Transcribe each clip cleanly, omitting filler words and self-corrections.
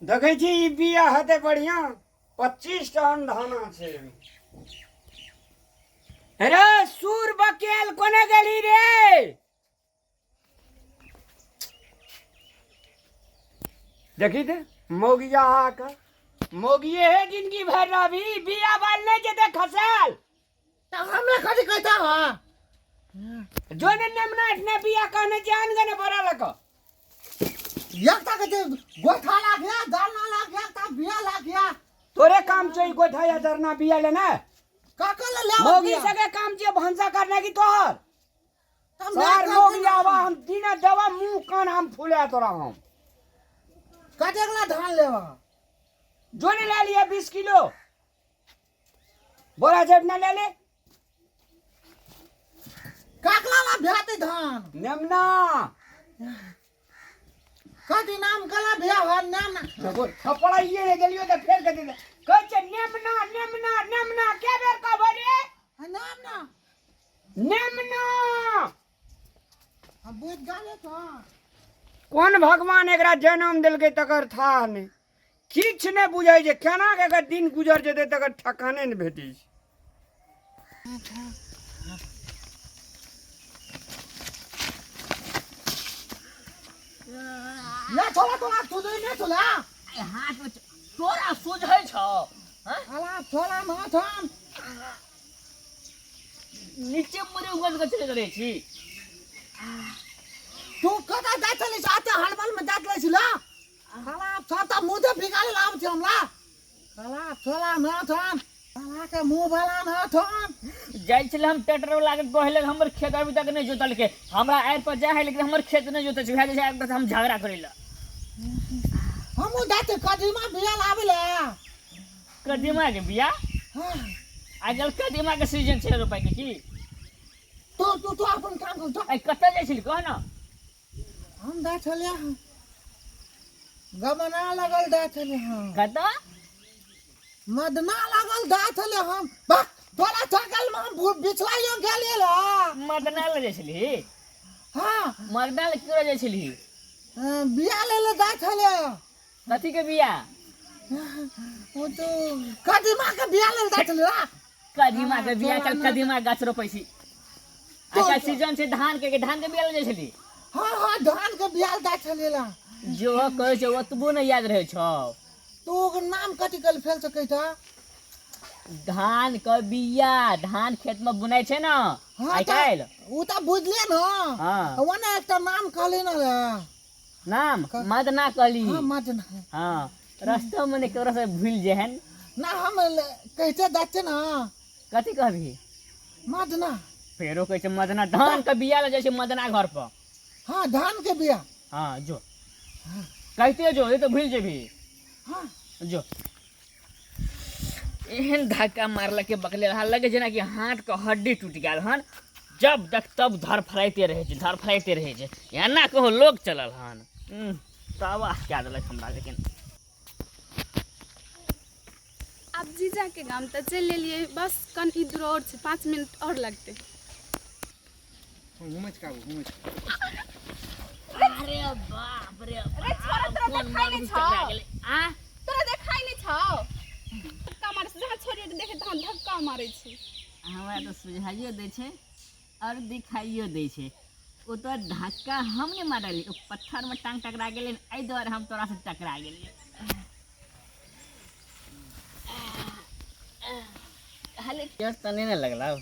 देखै छी ई बिया हेतै बढ़िया 25 टन धाना छै रे सूर बकेल कोने गेली रे देखी ते मौगिया के मौगिए है जिंदगी भर रही बिया बाल नहीं जेते खसल त हमरा कथी कहता हा जो ने नेमना ने बिया कहने जान गने बड़ा लक एकटा के जे गोठा लाग गया दाना लाग गया ता बिया लाग गया तोरे काम छै गोठा या जरना बिया लेना का का ले ले मौगी सके काम छै भंसा करने की तोहर सार मौगी आवा हम दिना दवा मुंह कान हम फुला तोरा हम कतेक ला धान लेवा जो ने ले लिया 20 किलो बोरा जेब ना ले ले काकला ला भ्याते धान नेमना कथी नाम कला भ्या हो नाम ना देखो थपड़ा ये ले गेलियो त फेर कथी कहै छै नेमना नेमना नेमना के बेर कहबो रे नाम ना नेमना हम बुझ गेले तो कोन भगवान एकरा जन्म देलकै तकर थाह नहि किछु नहि बुझै छै केना के एकर दिन गुजर जेतै तकर ठकाने नहि भेटै छै ना छोला तोरा सुझै नहि छोला हाथ में तोरा सुझै छौ हँ? अला छोला ना छम नीचे मुरे उगल के चले रहै छी तू कतऽ जाइ छली से एते हड़बड़ में जाइत रहै छी ला साला सब तऽ मुँह से बिगाड़े लाब छै हमरा साला छोला ना छम साला के मुँह वाला ना छम जाइ छलै हम ट्रैक्टर वाला के कहले हमर खेत अभी तक नहि जोतलकै हमरा आड़ि पर जाइ है लेकिन हमर खेत नहि जोतै छै भए जाइ छै आड़ि पर हम झगड़ा करै लए हमहूँ जाइ छी कदीमा बिया लाबै लए कदीमा के बिया हाँ, आजकल कदीमा के सीजन छै रोपाइ के की तू तू तू अपन काम कर जा आइ कतऽ जाइ छली कह न हम जाइ छलियै गमना लगल जाइ छलियै हम कतऽ मदना लगल जाइ छलियै हम बा तोरा चकल में हम बिछलाइयो गेलियै ला मदना लए जाइ छली हाँ मदना लए केकरो जाइ छली बिया ले ले जाइ छलियै कथी के बिया ओ तो कदीमा के बिया ले जाइ छलियै ला कदीमा के बिया कल कदीमा के गाछ रोपै छी आजकल सीजन छै धान के धान के बिया ले जाइ छली हाँ हाँ धान के बिया ले जाइ छलियै ला जो कहै छै ओतबो नहि याद रहै छौ तू ओकर नाम कथी कहल फेल सकै छ धान के बिया धान खेत में बुनै छै ने हाँ आइ काल्हि ओ तऽ बुझलियै ने हाँ। ओ ने एकटा नाम कहली ने रे नाम मदना कहली हाँ मदना हाँ रास्ता में ने केकरो से भूल जेहन ना हम कहते जाइ छियै ने कथी कहबही मदना फेरो कहै छै मदना धान के बिया ले जाइ छै मदना घर पर हाँ धान के बिया हाँ जो कहते जो ये तो भूल जेबही हाँ जो एहन धक्का मारलक के बकले रहा लगे जेना कि हाथ के हड्डी टूटि गेल हन जब देख तब धड़फड़ाइते रहै छै धड़फड़ाइते रहै छै एना कहो लोग चलल हन तबाह कए देलक हमरा लेकिन आब जीजाके गाम तऽ चलि एलियै बस कनि दूर आओर छै 5 मिनट आओर लगतै अरे बाप रे रे छोरा तोरा कोन देखाइ नहि मगरू छौ टकरा गेलै आ तोरा देखाइ नहि छौ धक्का मारै छै जहाँ छोरी के देखे तहाँ धक्का मारै छै हमरा तऽ सुझाइयो दै छै आओर दिखाइयो दै छै ओ तो धक्का हम नहि मारलियै ओ पत्थरमे टांग टकरा गेलै ने, एहि दुआरे हम तोरासँ टकरा गेलियै खाली चोट तऽ नहि ने लगलौ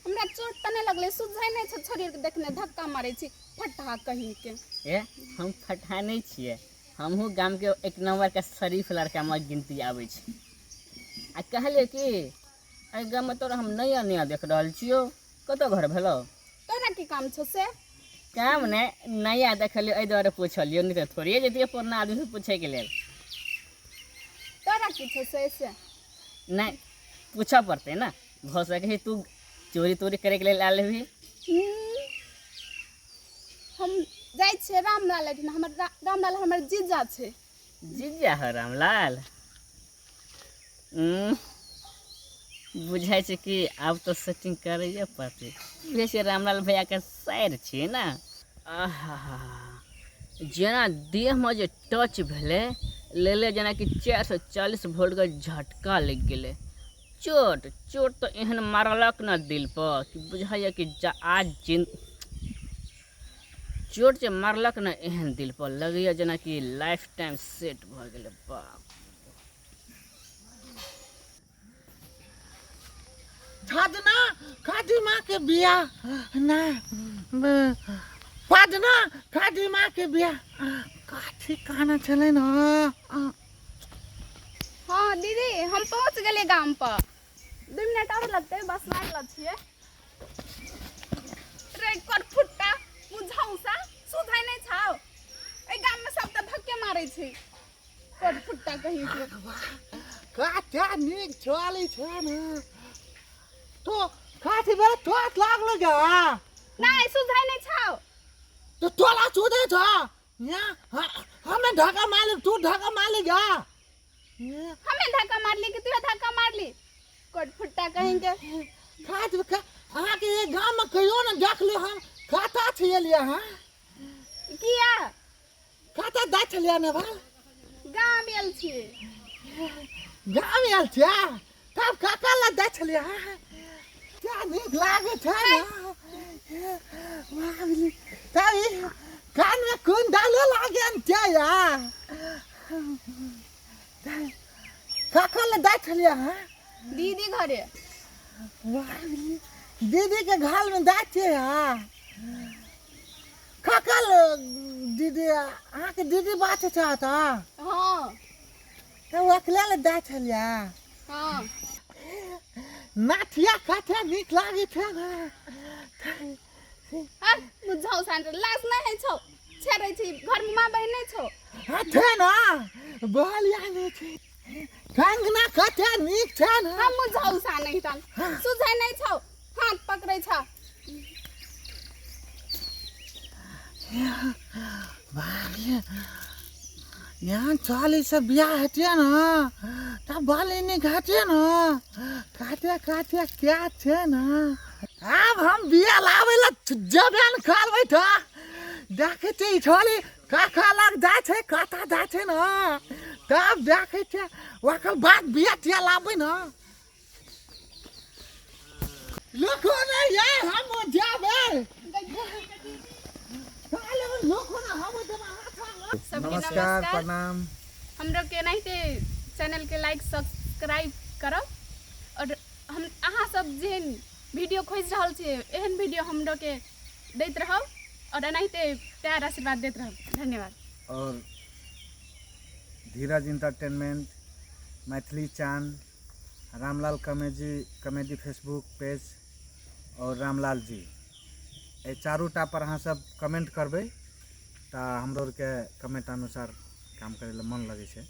हमरा चोट तऽ नहि लगलै सुझाइ नहि छौ छोरी के देखने धक्का मारै छी फटहा कहीं के ए हम फटहा नहि छियै हमहूँ गामके एक नम्बरके शरीफ लड़कामे गिनती आबै छै आ कहलियै कि एहि गाममे तोरा हम नया नया देख रहल छियौ कतऽ घर भेलौ तोरा की काम छौ से काम नहि नया देखलियौ एहि दुआरे पुछलियौ नहि तऽ थोड़िए जैतियै पुरना आदमीसँ पूछैके लेल तोरा की छौ से से नहि पूछऽ पड़तै ने भऽ सकै छै तू चोरी तोरी करैके लेल आयल हेबही हम जाइ छियै रामलाल एहिठिना हमर रामलाल हमर जीजा छै जीजा हो रामलाल बुझाइ छै कि आब तऽ सेटिंग करैए पड़तै बुझै छियै रामलाल भैयाके साइर छियै ने आहा जेना देहमे जे टच भेलै लेले जेनाकि 440 वोल्टके झटका लागि गेलै। चोट चोट तऽ एहन मारलक ने दिल पर कि बुझाइए कि जा आज जिन चोट जे मारलक ने एहन दिल पर लगैए जेनाकि लाइफ टाइम सेट भऽ गेलै। बाप छजना खादिमा के बिया ना पदना खादिमा के बिया काथी कहना छलै न। हाँ दीदी, हम पहुँच गेलियै गाम पर। 2 मिनट और लगतै, बस लागल छियै। रे कर फुट्टा मुझौसा सुधै नहि छौ। एहि गाम में सब तऽ धक्के मारै छै, कर फुट्टा कहीं के। कते नीक चलै छै ने तो काथी बेला चोट लागलो जा। नहि सुधै नहि छौ। तो तोला सुधै छ यहाँ हमें धक्का मारली, तू धक्का मारली जा। हमें धक्का मारली कि तू धक्का मारली? कोट फुट्टा कहीं के। खात अहाँके ये गाम में कहियो ने देखली हम। खाता छियै अहाँ? किया खाता दै छलियै ने बाल? गाम आयल छियै। गाम आयल छियै तब काका लग दै छलियै अहाँ? क्या नीक लागै छै ने। तब ई कानमे कोन डालो लागे छै या काका लग दै छलियै अहाँ? दीदी घरे। दीदी के घर में दै छियै अहाँ? काका दीदी अहाँके दीदी बात छै तऽ? हाँ। तऽ अकेले लए दै छलियै? हाँ। नाथिया कते नीक लागै छै ने। हाँ बुझाउ सान लाज नहि होइ छौ, छेड़ै छी घरमे माँ बहिन नहि छौ? हाँ छै ने, बोलिया नहि छै। कंगना कते नीक छै ने। हम बुझाउ सान नहि तन सुझै नहि छौ, हाथ पकड़ै छ। यहाँ चालीस से बियाह हेतियै ने तब बाली नीक हेतियै ने। काटे काटे क्या छै ने। आब हम बियाह लाबै लए जेबे ने करबै तऽ देखै छियै ई छोरी काका लग जाइ छै, कतऽ जाइ छै ने तब देखै छियै, ओकर बाद बियाह तियाह लाबबै ने। लोको ने ये हम जेबै। लोको ने हम जेबै। सबके नमस्कार, प्रणाम। हमरो के एनाहिते चैनल के लाइक सब्सक्राइब करब और हम अहाँ सब जेहन वीडियो खोजि रहल छियै एहन वीडियो हमरो के दैत रहब और एनाहिते प्यार आशीर्वाद दैत रहब। धन्यवाद। और धीरज इंटरटेनमेंट, मैथिली चांद, Ramlal comedy comedy Facebook page और रामलाल जी, एहि चारू टा पर अहाँ सब कमेंट करबै तऽ हमरो आरके कमेंट अनुसार काम करै लए मन लगै छै।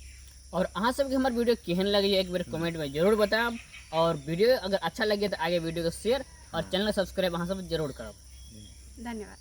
और अहाँ सबके हमर वीडियो केहन लगैए एक बेर कमेंट में जरूर बतायब और वीडियो अगर अच्छा लगे तो आगे वीडियो को शेयर और चैनल सब्सक्राइब अहाँ सब जरूर करब। धन्यवाद।